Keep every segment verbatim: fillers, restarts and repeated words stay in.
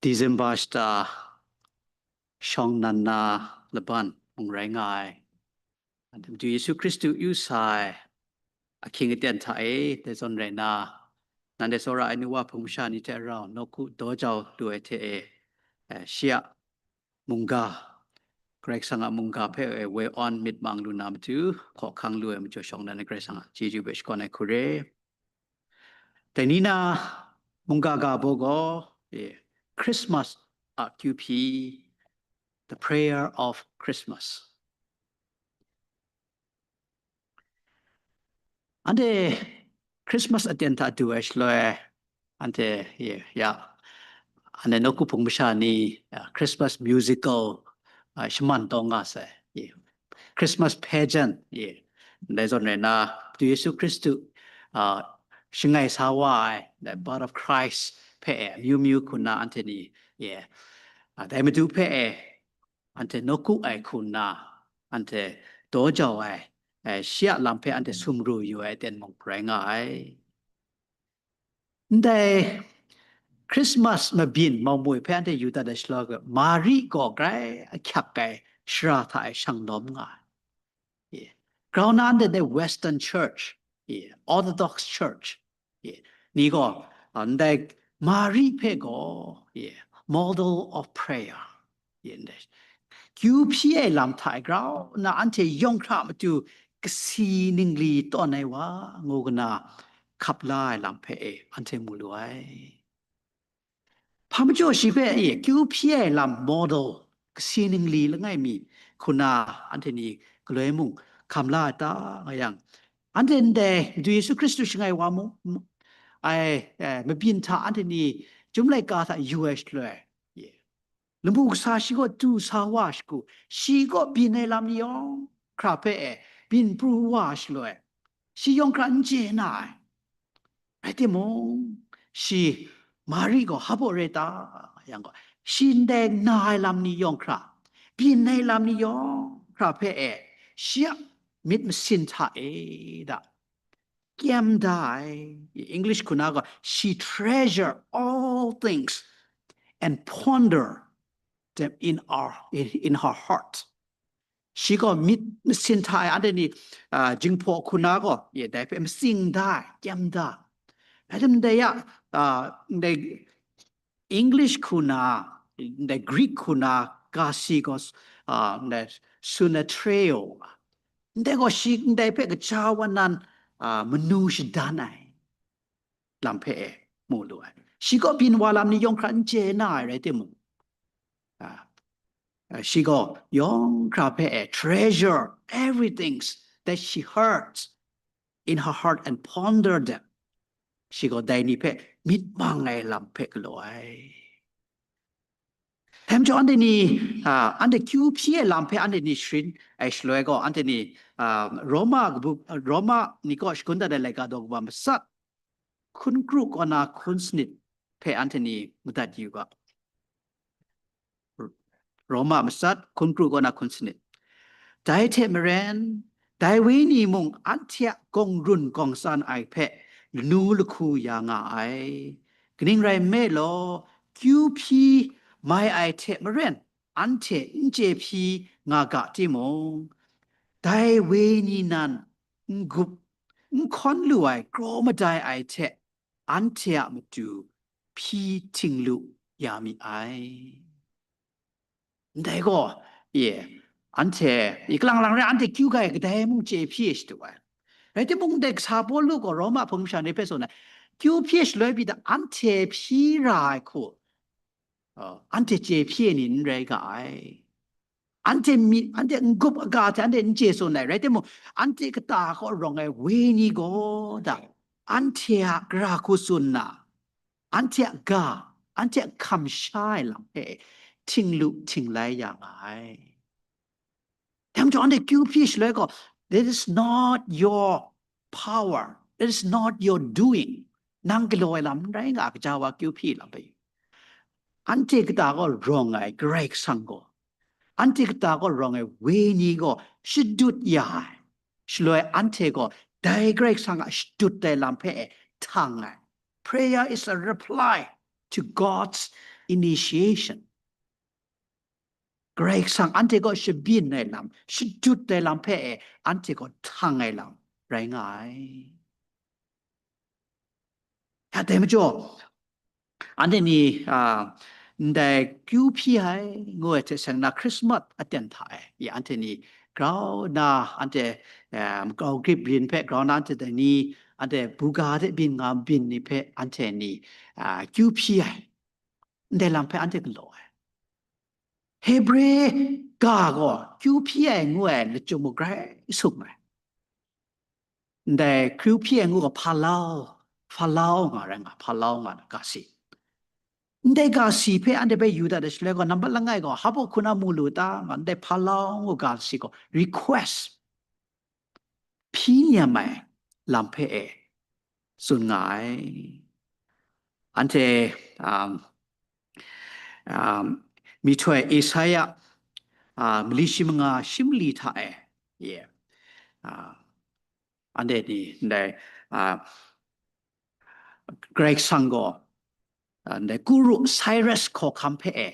December shata shawng nnan na laban mung rai nga ai. Madu Yesu Hkristu yu sa ai ahkying aten hta e, dai zawn rai nna, nanhte tsawra ai nu wa hpung masha ni hte rau nawku daw jau lu ai hte e, eh, shi a mungga, Karai Kasang a mungga hpe e woi awn myit mang lu na matu, hkawhkang lu ai majaw shawng nnan ai Karai Kasang a chyeju hpe shakawn ai hku re. Dai ni na mungga ga baw gaw, eh, Christmas a kyu hpyi, the prayer of Christmas. Anhte Christmas aten hta du ai shaloi, anhte, ye, ya, anhte nawku hpung masha ni, ya, Christmas musical, ah, shaman taw nga sai, ye, Christmas pageant, ye, dai zawn rai nna, Madu Yesu Hkristu, ah, shangai sa wa ai, the birth of Christ hpe amyu myu hku nna anhte ni, ye, ah, dai Madu hpe e, anhte nawku ai hku nna, anhte daw jau ai, eh, shi a lam hpe anhte sumru yu ai aten mung rai nga ai. Ndai Christmas mabyin maumwi hpe anhte yu dat ai shaloi, Mari gaw grai ahkyak ai shara hta e shang lawm nga ai. Ye. Grau na ndai Western Church, ye, Orthodox Church, ye, ni gaw, ah, ndai Mari hpe gaw, ye, model of prayer, ye, ndai kyu hpyi ai lam hta e grau nna anhte yawng hkra matu kasi ningli tawn ai wa ngu nna hkap la ai lam hpe e anhte mu lu ai. Hpa majaw shi hpe, e, kyu hpyi ai lam model, kasi ningli langai mi hku nna anhte ni galoi mung hkam la ai ta nga yang, anhte ndai Madu Yesu Hkristu shangai wa mung, ai, e, mabyin hta anhte ni chyum laika hta yu ai shaloi, ye, lamu kasa shi gaw du sa wa shagu, shi gaw byin ai lam ni yawng hkra hpe e byin pru wa shaloi, shi yawng hkra n chye na ai. Rai timung, shi Mari gaw hpa baw re ta yang gaw, shi ndai na ai lam ni yawng hkra, byin ai lam ni yawng hkra hpe e, shi a myit masin hta e da, kyem da ai. English hku na gaw, she treasure all things and ponder them in our, in, in her heart. Shi gaw myit masin hta e anhte ni, ah, jinghpaw hku na gaw, ye, dai hpe matsing da ai, kyem da. Rai timung, dai ya, ah, dai English hku na, dai Greek hku na, kasi gaw, ah, dai sunatreo. Ndai gaw shi ndai hpe kaja wa nan, ah, manu shadan ai lam hpe e mu lu ai. Shi gaw byin wa lam ni yawng hkra n chye na ai rai timung, ah, ah, shi gaw yawng hkra hpe e treasure everything that she heard in her heart and ponder them. Shi gaw dai ni hpe myit mang ai lam hpe galaw ai. Dai majaw anhte ni, ah, anhte kyu hpyi ai lam hpe anhte ni sharin ai shaloi gaw, anhte ni, ah, Roma kabu, Roma ni kaw shagun dat ai laika daw kaba matsat, hkun kru kaw na hkun sanit hpe anhte ni madat yu ga. Roma matsat, hkun kru kaw na hkun sanit. Dai hte maren, dai wenyi mung anhte a gawng run gawng tsan ai hpe lanu lahku ya nga ai. Kaning rai nme law, kyu hpyi mai ai hte maren, anhte n chye hpyi nga ga timung, dai wenyi nan n gup, n hkawn lu ai kraw madai ai hte anhte a matu hpyi htinglu ya mi ai. Ndai gaw, ye, anhte, i kalang lang rai anhte kyu ga ai kadai mung chye hpyi shadu ai. Rai timung, dai kasa Pawlu gaw Roma hpung masha ni hpe tsun ai, kyu hpyi shaloi pyi da, anhte hpyi ra ai hku, uh, anhte chye hpyi ai ni n rai ga ai. Anhte myit, anhte n-gup aga hte anhte n chye tsun ai, rai timung, anhte kata kaw rawng ai wenyi gaw da, anhte a gara hku tsun na, anhte a ga, anhte a hkamsha ai lam hpe htinglu htinglai ya nga ai. Dai majaw anhte kyu hpyi shaloi gaw, that is not your power, that is not your doing. Nang galaw ai lam n rai nga, kaja wa kyu hpyi lam hpe. Anhte kata gaw rawng ai Karai Kasang gaw, anhte kata gaw rawng ai wenyi gaw shadut ya ai. Shaloi anhte gaw dai Karai Kasang a shadut ai lam hpe e htang ai. Prayer is a reply to God's initiation. Karai Kasang anhte kaw shabyin ai lam, shadut ai lam hpe e, anhte kaw htang ai lam rai nga ai. Ya dai majaw, anhte ni, a, ndai kyu hpyi ai ngu ai hte seng na Christmas aten hta e, ya anhte ni grau na anhte, em, grau grip rin hpe grau na anhte dai ni, anhte buga hte byin nga byin ni hpe anhte ni, a, kyu hpyi ai. Ndai lam hpe anhte galaw ai. Hebre ga gaw kyu hpyi ai ngu ai lachyum gaw grai sum ai. Ndai kyu hpyi ai ngu gaw hpalau, hpalau nga rai nga, hpalau nga ga si. Ndai ga si hpe anhte hpe yu dat ai shaloi gaw, nambat langai gaw, hpa baw hkun a mu lu ta nga, ndai hpalau ngu ga si gaw, request, hpyi nyam ai lam hpe e tsun nga ai. Anhte, um, um, myihtoi Esaia, uh, mali shi manga shi mali hta e, ye, uh, anhte ni ndai, uh, Karai Kasang gaw, uh, ndai Kuru Cyrus hkawhkam hpe e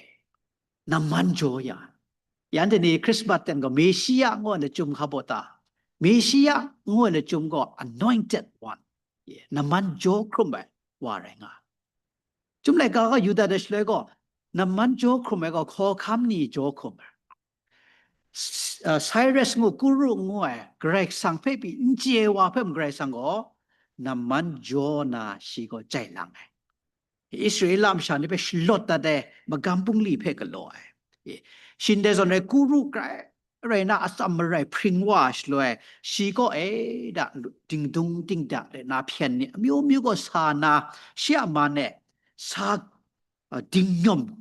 namman jaw ya. Ya anhte ni Christmas ten gaw Meshia ngu ai lachyum hka baw ta? Meshia ngu ai lachyum gaw anointed one, ye, namman jaw hkrum ai wa rai nga. Chyum laika gaw Yuda de shaloi gaw namman jaw hkrum ai gaw hkawhkam ni jaw hkrum ai. S-, uh, Cyrus ngu, Kuru ngu ai, Karai Kasang hpe pyi n chye ai wa hpe mung Karai Kasang gaw namman jaw na shi gaw jai lang ai. Israela masha ni hpe shalawt dat ai magam bungli hpe galaw ai. Shinde zawn rai Kuru grai rai na atsam marai hpring wa shaloi, shi kaw e da dingdung dingda re na hpyen ni amyu myu gaw sa na, shi a man e sa, uh, dingnyawm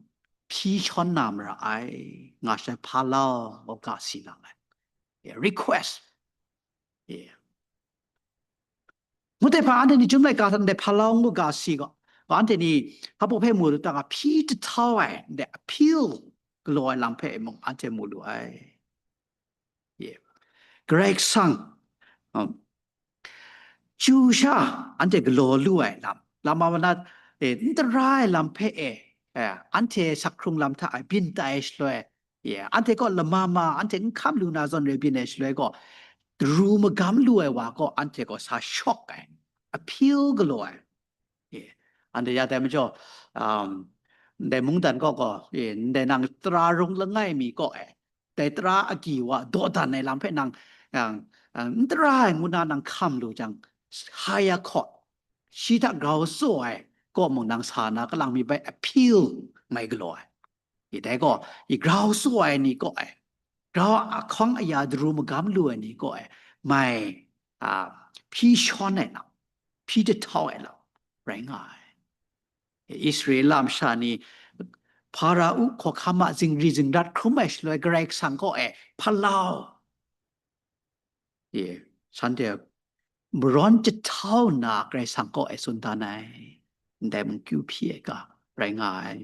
hpyi shawn na mara ai, nga shaloi hpalau gaw ga si lang ai. Yeah, request. Yeah. Ngu dai hpa anhte ni Chyum laika hta ndai hpalau ngu ga si gaw, anhte ni hpa baw hpe mu lu ta nga hpyi jahtau ai, ndai appeal galaw ai lam hpe mung anhte mu lu ai. Yeah. Karai Kasang, um, chyu sha anhte galaw lu ai lam, lama mana, eh, n tara ai lam hpe e, eh, anhte sak hkrung lam hta e byin tai shaloi, yeah, anhte kaw lama ma anhte n hkam lu na zawn re byin ai shaloi gaw, daru magam lu ai wa gaw anhte gaw sa shawk ai, appeal galaw ai. Yeah. Anhte ya dai majaw, um, ndai mungdan kaw gaw, yeah, ndai nang tara rung langai mi kaw e, dai tara agyi wa dawdan ai lam hpe nang, nang, uh, n tara ai ngu na nang hkam lu jang, higher court, shi hta grau tsaw ai kaw mung nang sa na kalang mi bai appeal mai galaw ai. I dai gaw, i grau tsaw ai ni kaw e, grau ahkawng aya daru magam lu ai ni kaw e, mai, a, hpyi shawn ai lam, hpyi jahtau ai lam, rai nga ai. Israela masha ni Hparao hkawhkam a zingri zingrat hkrum ai shaloi Karai Kasang kaw e hpalau, e, shanhte marawn jahtau nna Karai Kasang kaw e tsun dan ai, ndai mung kyu hpyi ai ga rai nga ai.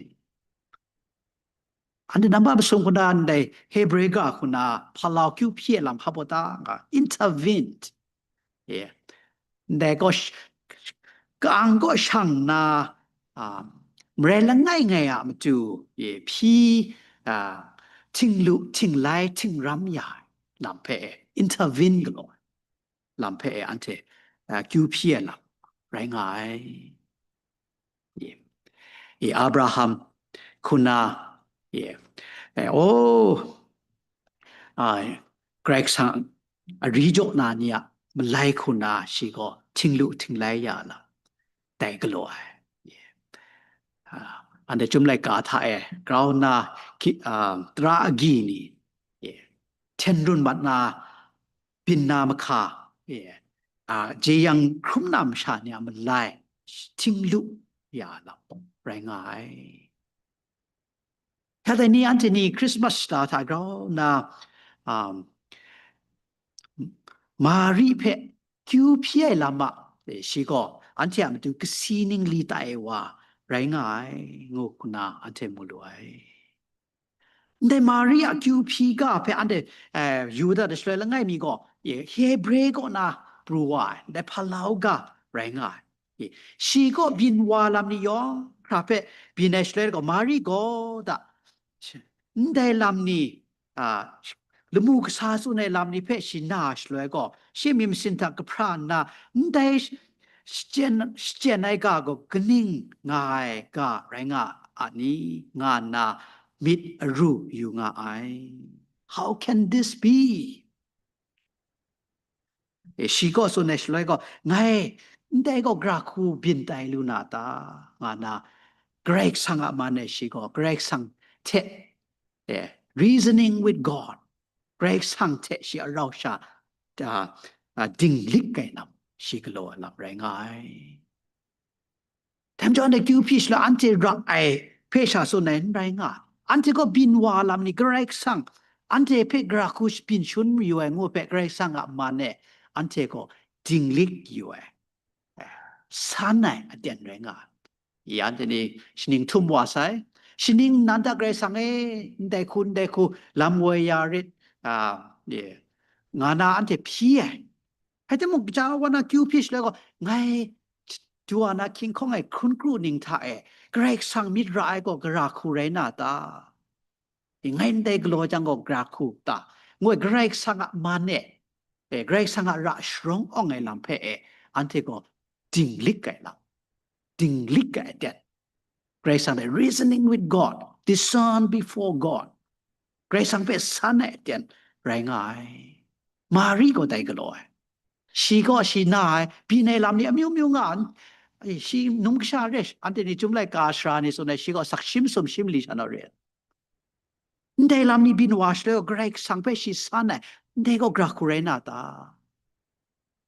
Anhte nambat masum hku na ndai Hebre ga hku na hpalau kyu hpyi ai lam hpa baw ta nga, intervened. Yeah. Ndai gaw sh-, ka-ang kaw shang nna, a, marai langai ngai a matu, ye, hpyi, a, htinglu, htinglai, htingram ya ai lam hpe e, intervene galaw ai lam hpe e, anhte, a, kyu hpyi ai lam rai nga ai. Ye. I Abraham hku na, ye, e, oh, a, Karai Kasang ari jaw na ni a malai hku na shi gaw htinglu htinglai ya lam dai galaw ai. Ye. A, anhte Chyum laika hta e grau nna ki-, a, tara agyi ni, ye, hten run mat na, byin na mahka, e, a, jeyang hkrum na masha ni a malai htinglu ya lam rai nga ai. Ya dai ni anhte ni Christmas shata hta grau nna, um, Mari hpe kyu hpyi ai lam a, e, shi gaw anhte a matu kasi ningli tai wa rai nga ai, ngu nna anhte mu lu ai. Ndai Mari a kyu hpyi ga hpe anhte, eh, yu dat ai shaloi langai mi gaw, e, Hebre kaw na pru wa ai, ndai hpalau ga rai nga ai. E, shi kaw byin wa lam ni yawng hkra hpe byin ai shaloi gaw, Mari gaw da, ndai lam ni, a, lamu kasa tsun ai lam ni hpe shi na ai shaloi gaw, shi myit masin hta kahpra nna, ndai shachyen, shachyen ai ga gaw kaning nga ai ga rai nga a ni, nga nna myit aru yu nga ai. How can this be? E, shi gaw tsun ai shaloi gaw, ngai ndai gaw gara hku byin tai lu na ta, nga na, Karai Kasang a man e shi gaw, Karai Kasang hte, e, reasoning with God, Karai Kasang hte shi a rau sha, a, a, dinglik ai lam, shi galaw ai lam rai nga ai. Dai majaw anhte kyu hpyi shaloi anhte ra ai hpe sha tsun ai n rai nga ai. Anhte gaw byin wa lam ni Karai Kasang, anhte hpe gara hku byin shangun mayu ai ngu hpe Karai Kasang a man e anhte gaw dinglik yu ai, san ai aten rai nga ai. I anhte ni shaning htum wa sai, shaning nnan hta Karai Kasang e, ndai hku, ndai hku, lam woi ya rit, a, ye, nga na anhte hpyi ai. Rai timung, gaja wa na kyu hpyi shaloi gaw, ngai duwa na hkying hkawng ai hkrun kru ning hta e, Karai Kasang myit ra ai gaw gara hku rai na ta? Ngai ndai galaw jang gaw gara hku ta? Ngu ai, Karai Kasang a man e, e, Karai Kasang a ra sharawng awng ai lam hpe e, anhte gaw dinglik ai lam, dinglik ai aten. Karai Kasang hpe reasoning with God, discern before God. Karai Kasang hpe san ai aten rai nga ai. Mari gaw dai galaw ai. Shi gaw shi na ai, byin ai lam ni amyu myu nga ai, shi num kasha re, anhte ni Chyum laika sara ni tsun ai, shi gaw sakshim sumshi mali sha naw re. Ndai lam ni byin wa shaloi gaw Karai Kasang hpe shi san ai, ndai gaw gara hku rai na ta?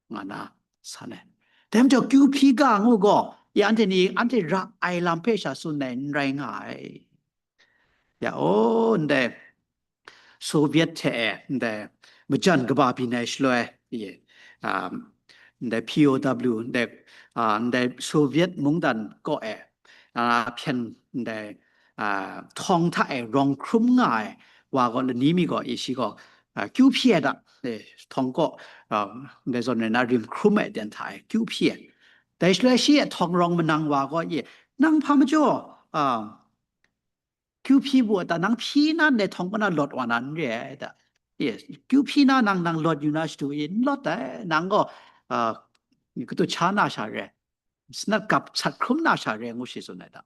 Nga na san ai. Dai majaw kyu hpyi ga ngu gaw, ya anhte ni, anhte ra ai lam hpe sha tsun ai n rai nga ai. Ya, o, ndai Soviet hte e, ndai majan kaba byin ai shaloi, ye, um, ndai P O W, ndai, a, ndai Soviet mungdan kaw e, a, hpyen ndai, a, htawng hta e rawng hkrum nga ai wa gaw, lani mi gaw, i shi gaw, a, kyu hpyi ai da, e, htawng kaw, a, ndai zawn rai na rim hkrum ai aten hta e kyu hpyi ai. Dai shaloi shi e htawng rawng manang wa gaw, i, nang hpa majaw, a, kyu hpyi bu a ta, nang hpyi na ndai htawng kaw na lawt wa na n re ai da. Yes, kyu hpyi na nang, nang lawt yu na shadu i, n lawt ai, nang gaw, a, katu cha na sha re, sanat gap sat hkrum na sha re, ngu shi tsun ai da.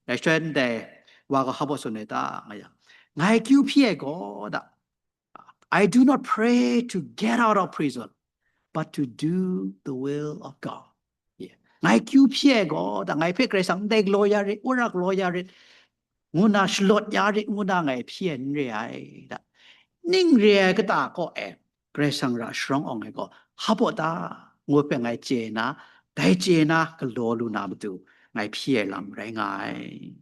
Dai shaloi ndai wa gaw hpa baw tsun ai da, nga yang, ngai kyu hpyi ai gaw da, I do not pray to get out of prison, but to do the will of God. Yeah. Ngai kyu hpyi ai gaw, da ngai hpe Karai Kasang ndai galaw ya rit, wora galaw ya rit, ngu na shalawt ya rit, ngu na ngai hpyi ai n re ai da. Ning re ai kata kaw e, Karai Kasang ra sharawng awng ai gaw, hpa baw ta, ngu hpe ngai chye na, dai chye na galaw lu na matu, ngai hpyi ai lam rai nga ai.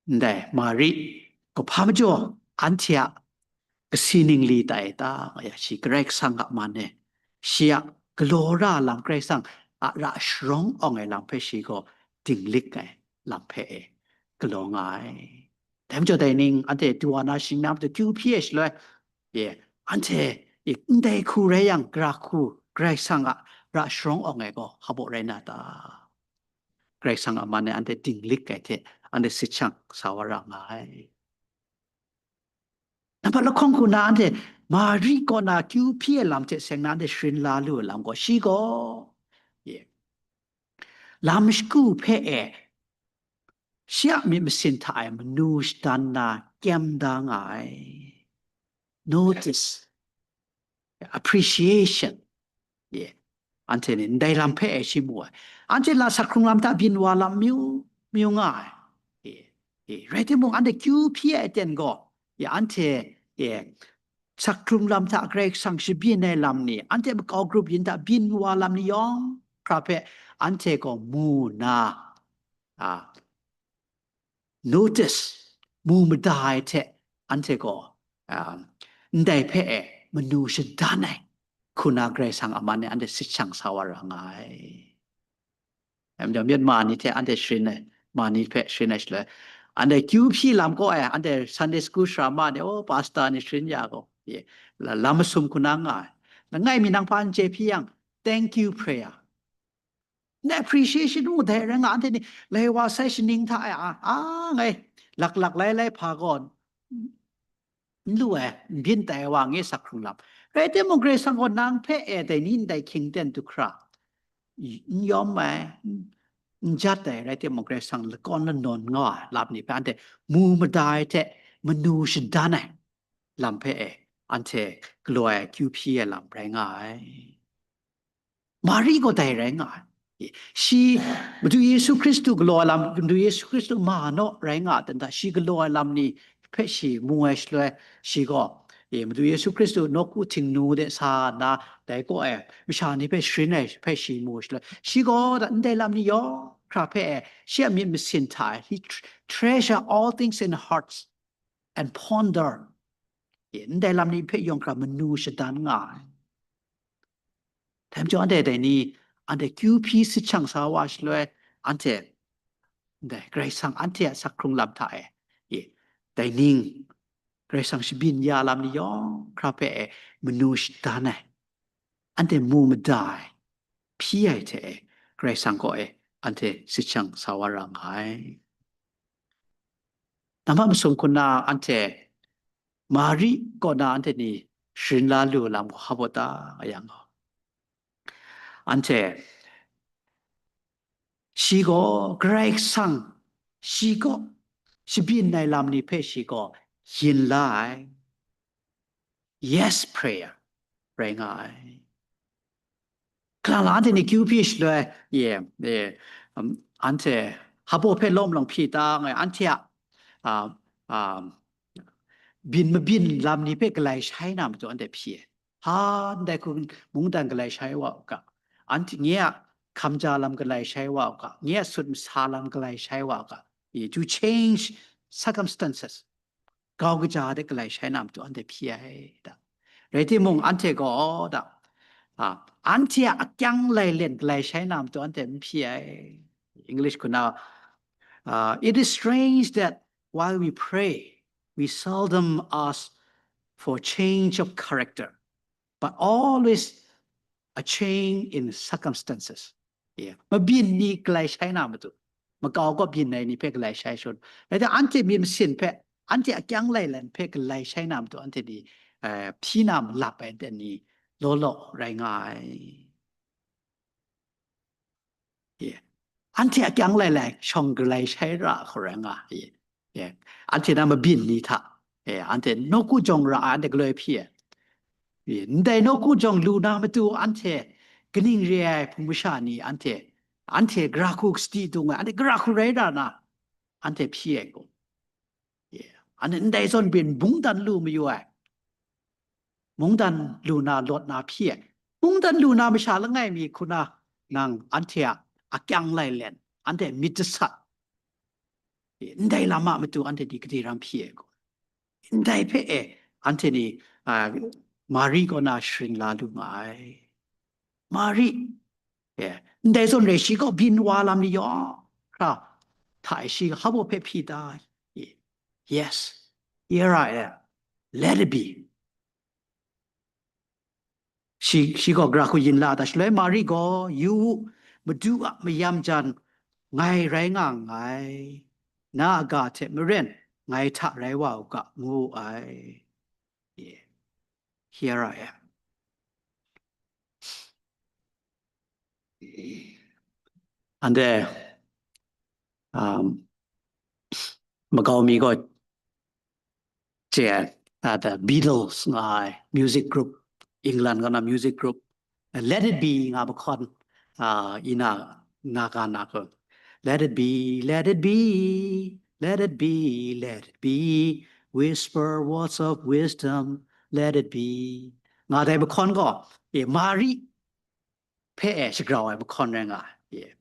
Ndai Mari gaw hpa majaw anhte a kasi ningli tai ta? Nga ya, shi Karai Kasang a man e, shi a galaw ra lam, Karai Kasang a ra sharawng awng ai lam hpe shi gaw dinglik ai lam hpe e galaw nga ai. Dai majaw dai ning, anhte duwa na shingna matu kyu hpyi ai shaloi, ye, anhte i ndai hku rai yang, gara hku, Karai Kasang a ra sharawng awng ai gaw hpa baw rai na ta? Karai Kasang a man e anhte dinglik ai hte, anhte sit shang sa wa ra nga ai. Nambat lahkawng hku na anhte Mari kaw na kyu hpyi ai lam hte seng na anhte sharin la lu ai lam gaw, shi gaw, ye, lam shagu hpe e, shi a myit masin hta e manu shadan na kyem da nga ai. Notice, appreciation. Ye. Anhte ni ndai lam hpe e shi mu ai. Anhte la sak hkrung lam hta byin wa lam myu, myu nga ai. Ye. Ye. Rai timung, anhte kyu hpyi ai aten gaw, ye, anhte, ye, sak hkrung lam hta Karai Kasang shabyin ai lam ni, anhte makau grup yin hta byin wa lam ni yawng hkra hpe anhte gaw mu nna, a, notice, mu mada ai hte anhte gaw, a, ndai hpe e manu shadan ai hku na Karai Kasang a man e anhte sit shang sa wa ra nga ai. Em, myit ma ni hte anhte sharin ai, ma ni hpe sharin ai shaloi, anhte kyu hpyi lam kaw e, anhte Sunday school sara ma ni, oh, pastor ni sharin ya gaw, ye, la-, lam masum hku na nga ai. Langai mi nang hpa n chye hpyi yang, thank you prayer. Appreciation mu dai rai nga, anhte ni lai wa sai shaning hta e, a, a, ngai, laklak lai lai hpa gaw, n lu ai, n byin tai ai wa nge sak hkrung lam. Rai timung, Karai Kasang gaw nang hpe e dai ni ndai hkying ten du hkra, n yawm ai, n jat ai, rai timung, Karai Kasang lakawn lanawn nga ai lam ni hpe anhte mu mada ai hte manu shadan ai lam hpe e, anhte galaw ai akyu hpyi ai lam rai nga ai. Mari gaw dai rai nga ai. Shi, Madu Yesu Hkristu galaw ai lam, Madu Yesu Hkristu ma naw rai nga a ta, shi galaw ai lam ni hpe shi mu ai shaloi, shi gaw, e, Madu Yesu Hkristu nawku htingnu de sa nna, dai kaw e masha ni hpe sharin ai hpe shi mu ai shaloi, shi gaw da ndai lam ni yawng hkra hpe e, shi a myit masin hta e, he tr-, treasure all things in hearts and ponder. E, ndai lam ni hpe yawng hkra manu shadan nga ai. Dai majaw anhte dai ni, anhte kyu hpyi sit shang sa wa shaloi, anhte, ndai Karai Kasang anhte a sak hkrung lam hta e, e, dai ning, Karai Kasang shabyin ya lam ni yawng hkra hpe e manu shadan ai, anhte mu mada ai, hpyi ai hte e, Karai Kasang kaw e anhte sit shang sa wa ra nga ai. Nambat masum hku na anhte Mari kaw na anhte ni sharin la lu lam gaw hpa baw ta nga yang gaw, anhte shi gaw Karai Kasang, shi kaw shabyin ai lam ni hpe shi gaw yin la ai. Yes prayer rai nga ai. Kalang la anhte ni kyu hpyi shaloi, ye, ye, um, anhte hpa baw hpe lawm lang hpyi ta nga ai, anhte a, a, a, byin mabyin lam ni hpe galai shai na matu anhte hpyi ai. Ha, ndai hku mungdan galai shai wa u ga, anhte nye a hkamja lam galai shai wa u ga, nye a sut masa lam galai shai wa u ga, ye, to change circumstances. Grau kaja de galai shai na matu anhte hpyi ai da. Rai timung, anhte gaw da, a, anhte a akyang lailen galai shai na matu anhte n hpyi ai. English hku na, uh, it is strange that while we pray, we seldom ask for change of character, but always a change in circumstances. Ye, mabyin ni galai shai na matu, makau kaw byin ai ni hpe galai shai shun, rai timung, anhte myit masin hpe, anhte akyang lailen hpe galai shai na matu, anhte ni, eh, hpyi na malap ai ni law law rai nga ai. Ye. Anhte akyang lailai shawng galai shai ra hku rai nga ai. Ye. Anhte na mabyin ni hta, ye, anhte nawku jawng ra ai, anhte galoi hpyi ai. Ye. Ndai nawku jawng lu na matu anhte kaning re ai hpung masha ni anhte, anhte gara hku sadi dung ai, anhte gara hku rai ra na, anhte hpyi ai gaw. Ye. Anhte ndai zawn byin mungdan lu mayu ai. Mungdan lu na lawt na hpyi ai. Mungdan lu na masha langai mi hku na nang anhte a akyang lailen, anhte myit jasat, ndai lam a matu anhte ni gade ram hpyi ai gaw, ndai hpe e anhte ni, a, Mari kaw na sharin la lu nga ai. Mari, e, ndai zawn re shi gaw byin wa lam ni yawng hkra hta e shi hpa baw hpe hpyi ta ai. Yes, here I am. Let it be. Shi, shi gaw gara hku yin la ta shaloi, Mari gaw, "Yu u, Madu a mayam jan ngai rai nga nngai, na a ga hte maren ngai hta rai wa u ga," ngu wu ai. Ye. Here I am. Anhte, um, makau mi gaw chye ai, uh, the Beatles nga ai music group, England kaw na music group, uh, Let It Be nga mahkawn, uh, ina nga ga na hku, "Let it be, let it be, let it be, let it be. Whisper words of wisdom, let it be." Nga dai mahkawn gaw, e, Mari hpe e shagrau ai mahkawn rai nga ai. Yeah.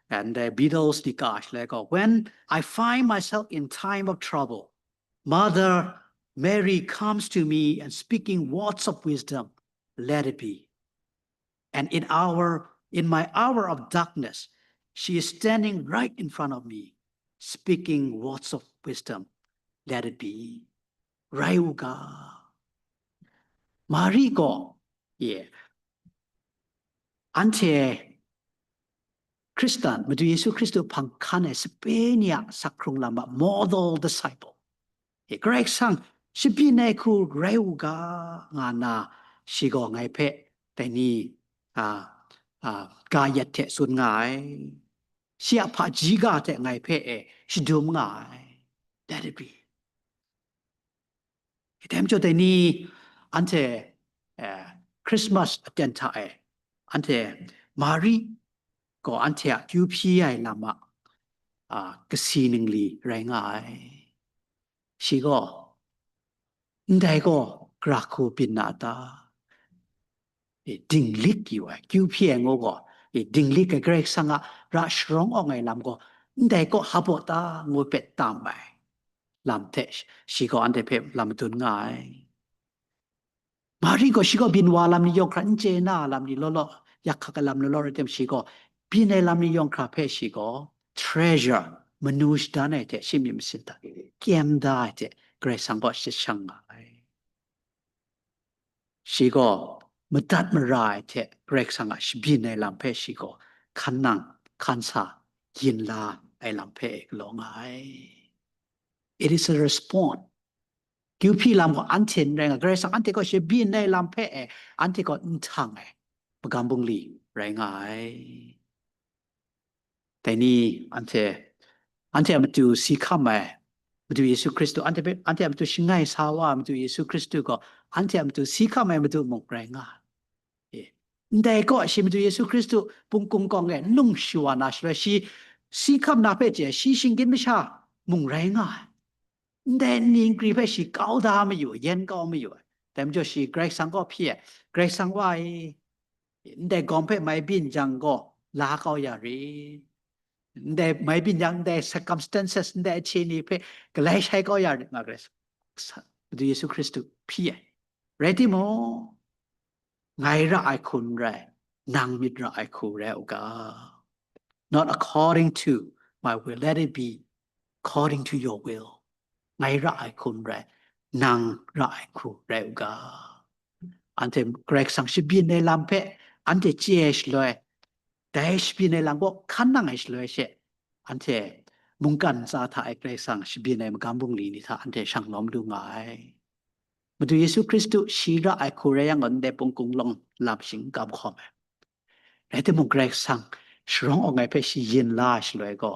And the Beatles ni ka shaloi gaw, "When I find myself in time of trouble, Mother Mary comes to me and speaking words of wisdom, let it be. And in our, in my hour of darkness, she is standing right in front of me, speaking words of wisdom, let it be." Rai u ga. Mari gaw, ye, anhte Hkristan, Madu Yesu Hkristu hpang hkan ai sape ni a sakhkrung lam a model disciple. E, Karai Kasang shabyin ai hku rai u ga, nga nna shi gaw ngai hpe dai ni, a, a, ga yet hte tsun nga ai. Shi a hpaji ga hte ngai hpe e shadum nga ai. Let it be. Dai majaw dai ni anhte, eh, Christmas aten hta e, anhte Mari gaw anhte a kyu hpyi ai lam a, a, kasi ningli rai nga ai. Shi gaw, "Ndai gaw gara hku byin na a ta? E, dinglik yu ai, kyu hpyi ai ngu gaw, e, dinglik ai Karai Kasang a ra sharawng awng ai lam gaw, ndai kaw hap u ta?" ngu pet tam ai lam hte shi gaw anhte hpe lam madun nga ai. Mari gaw shi gaw byin wa lam ni yawng hkra n chye na lam ni law law, yak hkak ai lam law law rai tim, shi gaw byin ai lam ni yawng hkra hpe shi gaw treasure, manu shadan ai hte shi myit masin hta kyem da ai hte Karai Kasang gaw shashang nga ai. Shi gaw madat mara ai hte Karai Kasang a shabyin ai lam hpe shi gaw hkan nang, hkan sa, yin la ai lam hpe galaw nga ai. It is a response. Kyu hpyi lam gaw anhte n rai nga, Karai Kasang anhte gaw shabyin ai lam hpe e, anhte gaw n htang ai magam bungli rai nga ai. Dai ni anhte, anhte a matu si hkam ai Madu Yesu Hkristu, anhte hpe, anhte a matu shangai sa wa ai Madu Yesu Hkristu gaw, anhte a matu si hkam ai Madu mung rai nga ai. E, ndai gaw shi Madu Yesu Hkristu pungkung kawng e nlung shawa na shaloi, shi si hkam na hpe chye, shi shinggyim masha mung rai nga ai. Ndai ningri hpe shi kau da mayu, yen kau mayu ai. Dai majaw shi Karai Kasang kaw hpyi ai, Karai Kasang wa e, ndai gawm hpe mai byin jang gaw, la kau ya rit. Ndai mai byin jang, ndai circumstances, ndai ahte ni hpe galai shai kau ya rit, nga Karai Kasang, Madu Yesu Hkristu hpyi ai. Rai timung, ngai ra ai hku n rai, nang myit ra ai hku rai u ga. Not according to my will, let it be according to your will. Ngai ra ai hku n rai, nang ra ai hku rai u ga. Anhte Karai Kasang shabyin ai lam hpe anhte chye ai shaloi, dai shabyin ai lam gaw hkan nang ai shaloi she, anhte mungkan ntsa hta e Karai Kasang shabyin ai magam bungli ni hta anhte shang lawm lu nga ai. Madu Yesu Hkristu shi ra ai hku rai yang gaw, ndai pungkung lawng lam shing n kam hkawm ai. Rai timung, Karai Kasang sharawng awng ai hpe shi yin la ai shaloi gaw,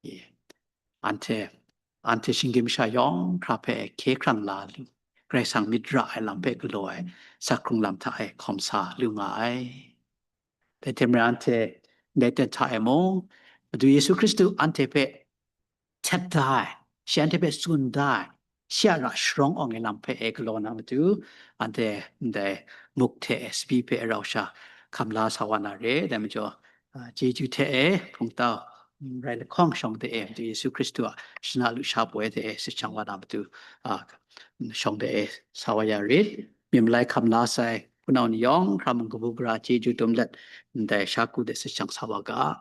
e, anhte, anhte shinggyim masha yawng hkra hpe hkye hkrang la lu, Karai Kasang myit ra ai lam hpe galaw ai, sakhkrung lam hta e hkawm sa lu nga ai. Dai hte maren anhte ndai ten hta e mung, Madu Yesu Hkristu anhte hpe htet da ai, shi anhte hpe tsun da ai, shi a ra sharawng awng ai lam hpe e galaw na matu, anhte ndai muk hte e sabi hpe rau sha hkam la sa wa na re. Dai majaw, a, chyeju hte e hpungtau, mm, rai lahkawng shawng de e, Madu Yesu Hkristu a shana lusha poi de e sut shang wa na matu, a, shawng de e sa wa ya rit. Myi malai hkam la sai hpunau ni yawng hkra mung kabu gara chyeju dum let, ndai sha ku de sut shang sa wa ga.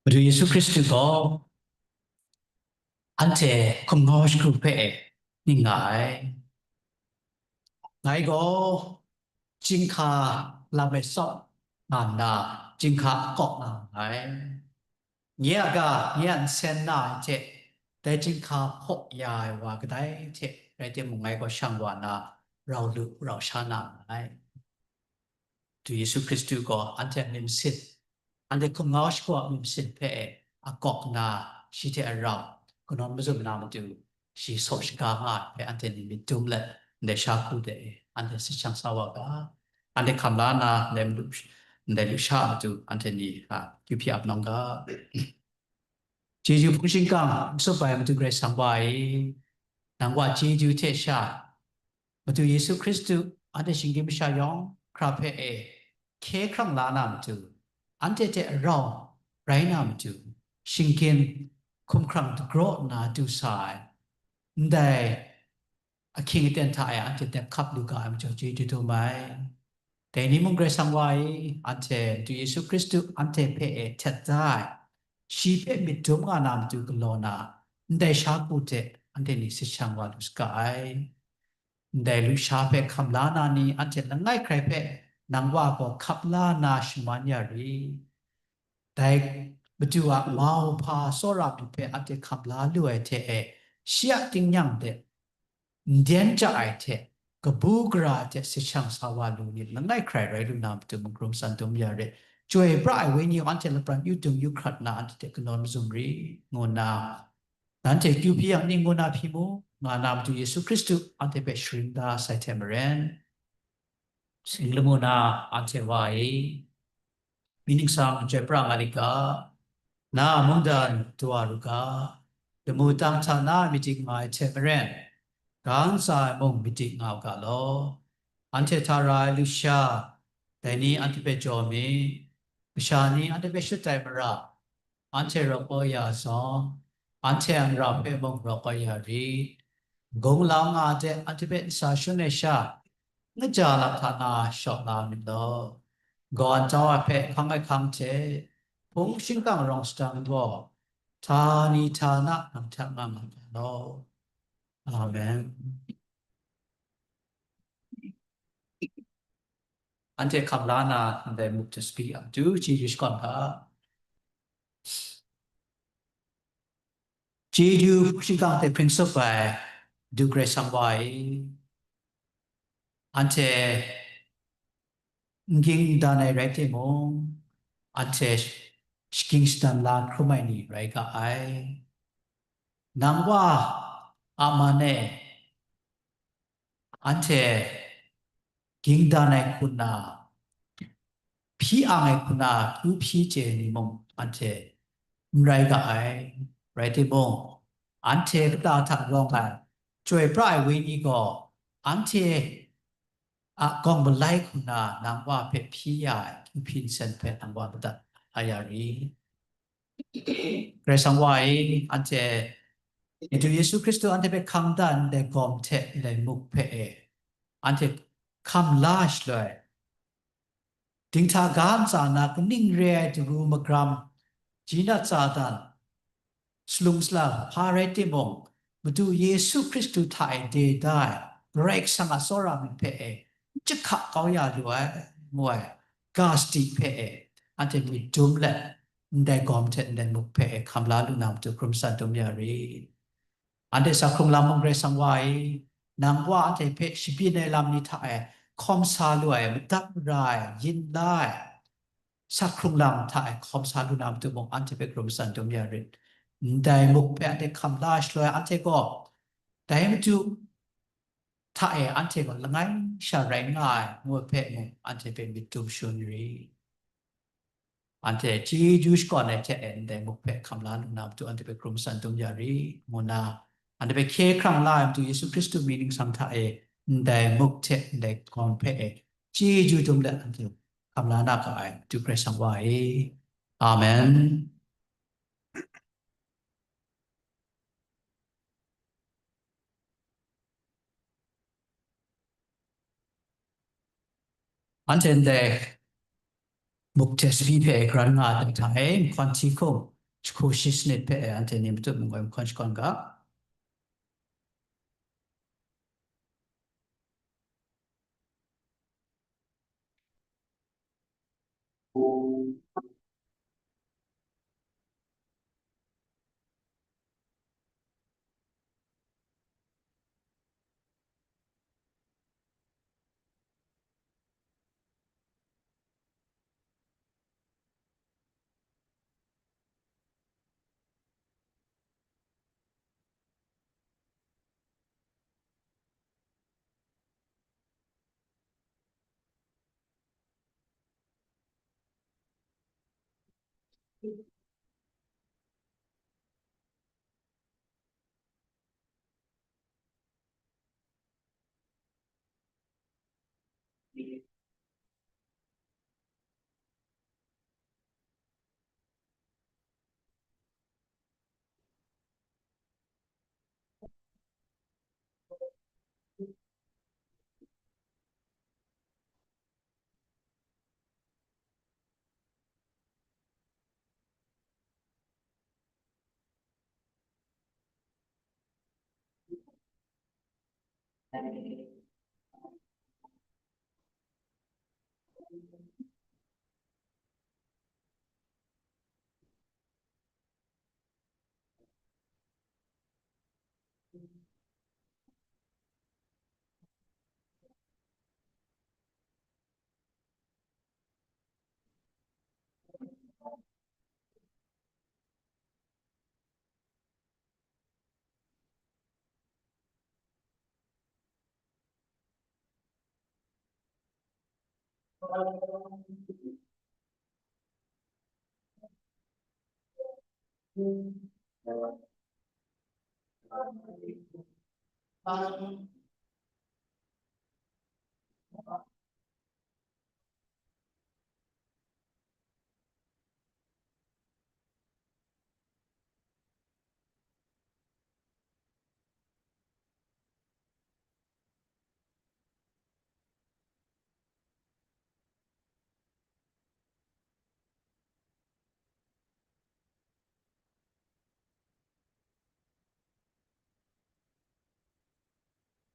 Madu Yesu Hkristu gaw anhte hkum ngau shakru hpe ning nga ai. Ngai gaw chyinghka lam e tsawp nga nna, chyinghka akawk nga nngai. Nye a ga, nye a nsen na ai hte Dai chyinghka hpaw ya ai wa kadai hte rai timung, ngai gaw shang wa na rau lu rau sha na nngai. Madu Yesu Hkristu gaw anhte a myit masin, anhte hkum ngau shagu a myit masin hpe a kawk na, shi hte a rau kanawn mazum na matu, shi saw shaga nga ai hpe anhte ni myit dum let, ndai sha hku de anhte sit shang sa wa ga, anhte hkam la na ndai madu, ndai lusha a matu anhte ni, a, kyu hpyi ap nang ga. Chyeju hpung shingkang n tsup ai Madu Karai Kasang Wa e, nang wa chyeju hte sha, Madu Yesu Hkristu anhte shinggyim masha yawng hkra hpe e hkye hkrang la na matu, anhte hte rau rai na matu, shinggyim hkumhkrang dagraw nna du sa ai, ndai ahkying aten hta e anhte dep hkap lu ga ai majaw chyeju dum ai. Dai ni mung Karai Kasang Wa e, anhte Madu Yesu Hkristu anhte hpe e htet da ai, shi hpe myit dum nga na matu galaw na, ndai sha hku hte anhte ni sit shang wa lu saga ai. Ndai lusha hpe hkam la na ni anhte langai hkrai hpe nang wa gaw hkap la na shaman ya ri. Dai Madu a mau hpa tsawra myit hpe anhte hkam la lu ai hte e, shi a tingnyang de nden ja ai hte, kabu gara hte sit shang sa wa lu nit langai hkrai rai lu na matu magrum san dum ya rit. Chyoi pra ai Wenyi gaw anhte lapran yu dung yu hkrat nna anhte hte kanawn mazum ri, ngu nna, nanhte kyu hpyi yang ning ngu na hpyi mu, nga na matu Yesu Hkristu anhte hpe sharin da sai hte maren, sing lamu na anhte wa e, mi ningsang chyoi pra nga lit ga, na a mungdan dawa ru ga, lamu tang hta na myit dik nga ai hte maren, ga ntsa ai mung myit dik nga u ga law. Anhte hta ra ai lusha, dai ni anhte hpe jaw mi, masha ni anhte hpe shut ai mara, anhte rawk kau ya zawn, anhte a mara hpe mung rawk kau ya rit. Gunglau nga de anhte hpe ntsa shun ai sha, ngaja lam hta na shaw la myit law. Gaw antau a hpe hkang ai hkang hte, hpung shingkang rawng sadang gaw, htani htana nang hta nga nga ga law. Amen. Anhte hkam la na ndai muk hte sagi a matu chyeju shakawn ga. Chyeju hpung shingkang hte hpring tsup ai Madu Karai Kasang Wa e, anhte n ging n dan ai rai timung, anhte shaging shadan la hkrum ai ni rai ga ai. Nang Wa a man e, anhte ging dan ai hku na, hpyi ang ai hku na, kyu hpyi chye ai ni mung anhte n rai ga ai. Rai timung, anhte kata hta rawng ai chyoi pra ai Wenyi gaw anhte a gawng malai hku na nang Wa hpe hpyi ya ai kyu hpyi nsen hpe nang Wa madat a ya ri. Karai Kasang Wa e, anhte Madu Yesu Hkristu anhte hpe hkang da ndai gawm hte ndai muk hpe e, anhte hkam la shaloi, dinghta ga ntsa na kaning re ai daru magram, jinat tsadan, salum salang hpa rai timung, Madu Yesu Hkristu hta e de da ai Karai Kasang a tsawra myit hpe e, n jahka kau ya lu ai, ngu ai ga sadi hpe e, anhte myit dum let, ndai gawm hte ndai muk hpe e hkam la lu na matu hkrum san dum ya ri. Anhte sa hkrung lam mung Karai Kasang Wa e, nang Wa anhte hpe shabyin ai lam ni hta e hkawm sa lu ai, madat mara ai, yin la ai, sa hkrung lam hta e hkawm sa lu na matu mung anhte hpe hkrum san dum ya rit. Ndai muk hpe anhte hkam la shaloi, anhte gaw dai Madu hta e anhte gaw langai sha rai nga ai, ngu ai hpe mung anhte hpe myit dum shun ri. Anhte chyeju shakawn ai hte e ndai muk hpe hkam la lu na matu anhte hpe hkrum san dum ya ri, ngu nna, anhte hpe hkye hkrang la ai Madu Yesu Hkristu mying ningsang hta e ndai muk hte ndai gawm hpe e chyeju dum let anhte hkam la na ga ai Madu Karai Kasang Wa e. Amen. Anhte ndai muk hte sadi hpe e karan nga ai hta e, nhkawn hti hkum, jahku shi sanit hpe e anhte ni matut mangoi nhkawn shakawn ga.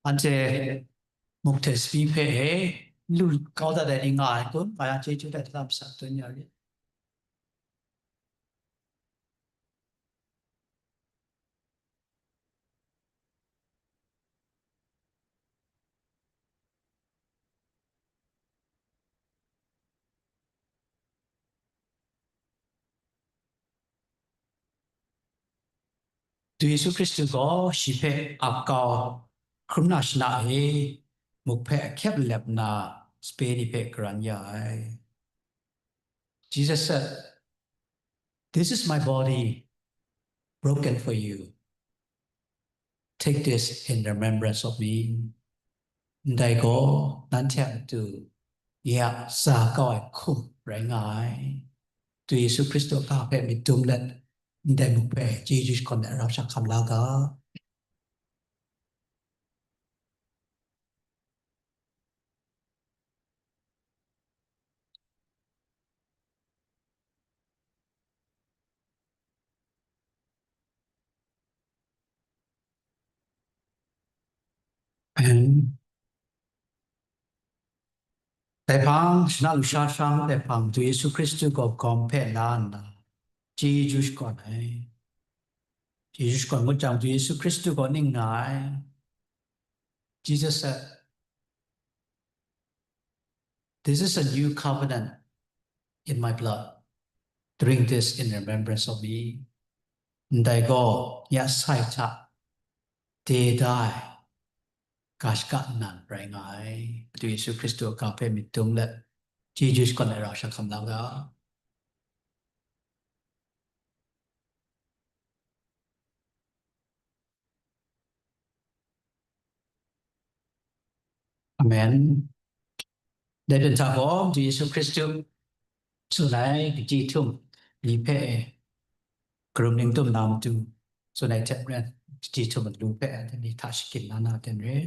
Anhte muk hte sabi hpe e, lu kau dat ai ni nga ai kun, nga yang chyeju dat hkam sa tsun ya rit. Yesu Hkristu gaw shi hpe ap kau, hkrum na shana e, muk hpe ahkyep lep nna, sape ni hpe karan ya ai. Jesus said, "This is my body broken for you. Take this in remembrance of me." Ndai gaw nanhte a matu ya sa kau ai hkum rai nga ai. Yesu Hkristu a ga hpe myit dum let, ndai muk hpe chyeju shakawn ai rau shak hkam la ga. And dai hpang, shana lusha sha ngut ai hpang, Yesu Hkristu gaw gawm hpe la nna, chyeju shakawn ai. Chyeju shakawn ngut jang, Yesu Hkristu gaw ning nga ai. Jesus said, "This is a new covenant in my blood. Drink this in remembrance of me." Ndai gaw ya sai hta de da ai ga shaka nnan rai nga ai. Madu Yesu Hkristu a ga hpe myit dum let, chyeju shakawn ai rau shak hkam la ga. Amen. Dai hpyen hta gaw, Yesu Hkristu tsun ai kaji htum ni hpe karum ning tum na matu tsun ai hte maren, kaji htum alu hpe anhte ni hta shakin la na ten re.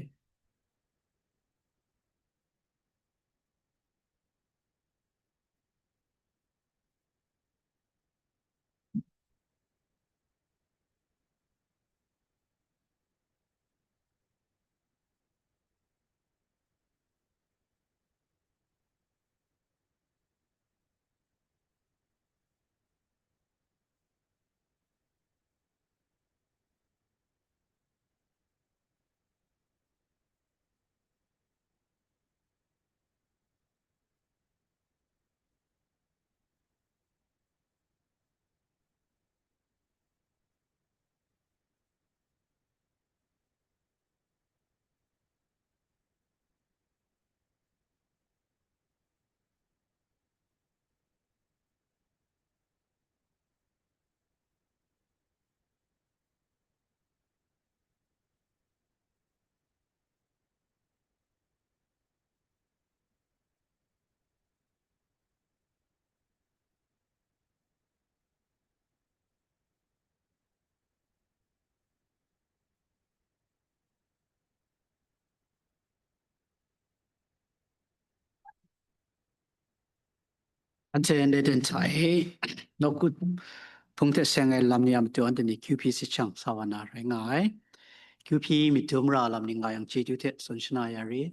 Anhte ndai den hta e, nawku hpung hte seng ai lam ni a matu anhte ni Q P si shang sa wa na rai nga ai. Q P myit dum ra lam ni nga yang chyeju hte tsun shana ya re.